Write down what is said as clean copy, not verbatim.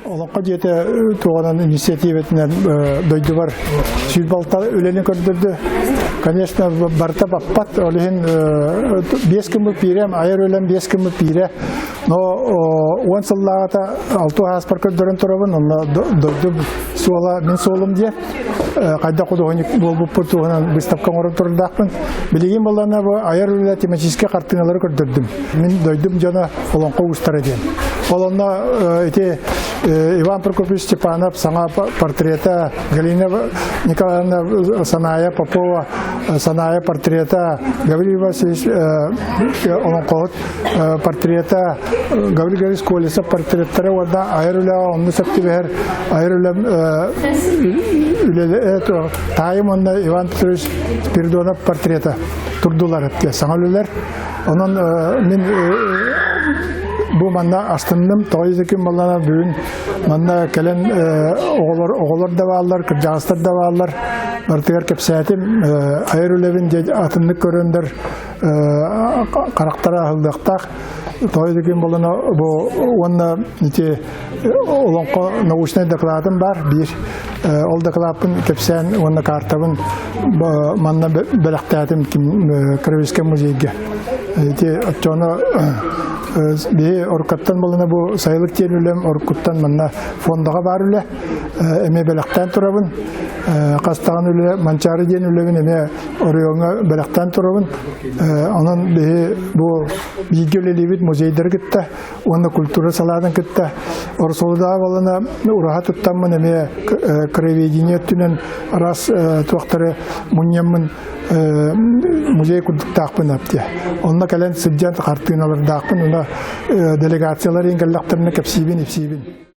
Олоҥхо дьиэтэ туоҕунан инициативатынан дойдубар сүүрбалта үлэни көрдөрдө. Конечно, барыта баппат, ол иһин биэс күммүт пиирем, айар үлэм биэс күммүт пиирэ. Но уон сыллааҕыта алты ааспар көрдөрөн турабын, онно дойду суола мин суолум диye. Хайдах художник буолбуппут туһунан выставка оҥорон турдаахпын. Билигин буоллаҕына бу айар үлэ тематическай хартыыналары көрдөрдүм. Мин дойдум дьоно олоҥхо уустара диэн. Ол онно ити Иван Прокопьевич Степанов саҥа портрета, Галина Николаевна Саная Попова Саная портрета, Гаврил Васильевич олоҥхоһут портрета, Гаврил Гаврилович Колесов портреттара уонна айар үлэҕэ онно сөп түбэһэр айар үлэм таайым уонна Иван Петрович Спиридонов портрета турдулар саҥа үлэлэр. Онон мин бу манна астынным, тоҕо диэтикин баллана бүгүн манна кэлэн оҕолор оҕолор да бааллар, кырдьаҕастар да бааллар. Барытыгар кэпсээтим, айар үлэбин дьэ атыннык көрөндөр харахтара аһыллыахтаах. Тоҕо диэтикин баллана бу уонна ити олоҥхо научнай докладым баар биир. Ол докладпын кэпсээн уонна картабын манна бэлэхтээтим Кровельскай музейга. Ити оччоно биһи оруккаттан болуна бу сайылык диэн үлэм оруккуттан манна фондаҕа баар үлэ эмиэ бэлэхтээн турабын. Хастаҕын үлэ Манчаары диэн үлэбин эмиэ оройуоҥҥа бэлэхтээн турабын. Онон биһи бу бииргэ үлэлиибит музейдары кытта уонна культура салаатын кытта Орсолудаа балана ураһа туттаммын эмиэ краеведение өттүнэн араас туохтары мунньаммын музей курдуктаахпын апте. Онно кэлэн сылдьан хартыыналардаахпын, уна делегациялар иҥ кэллэхтэринэ кэпсиибин, ипсиибин.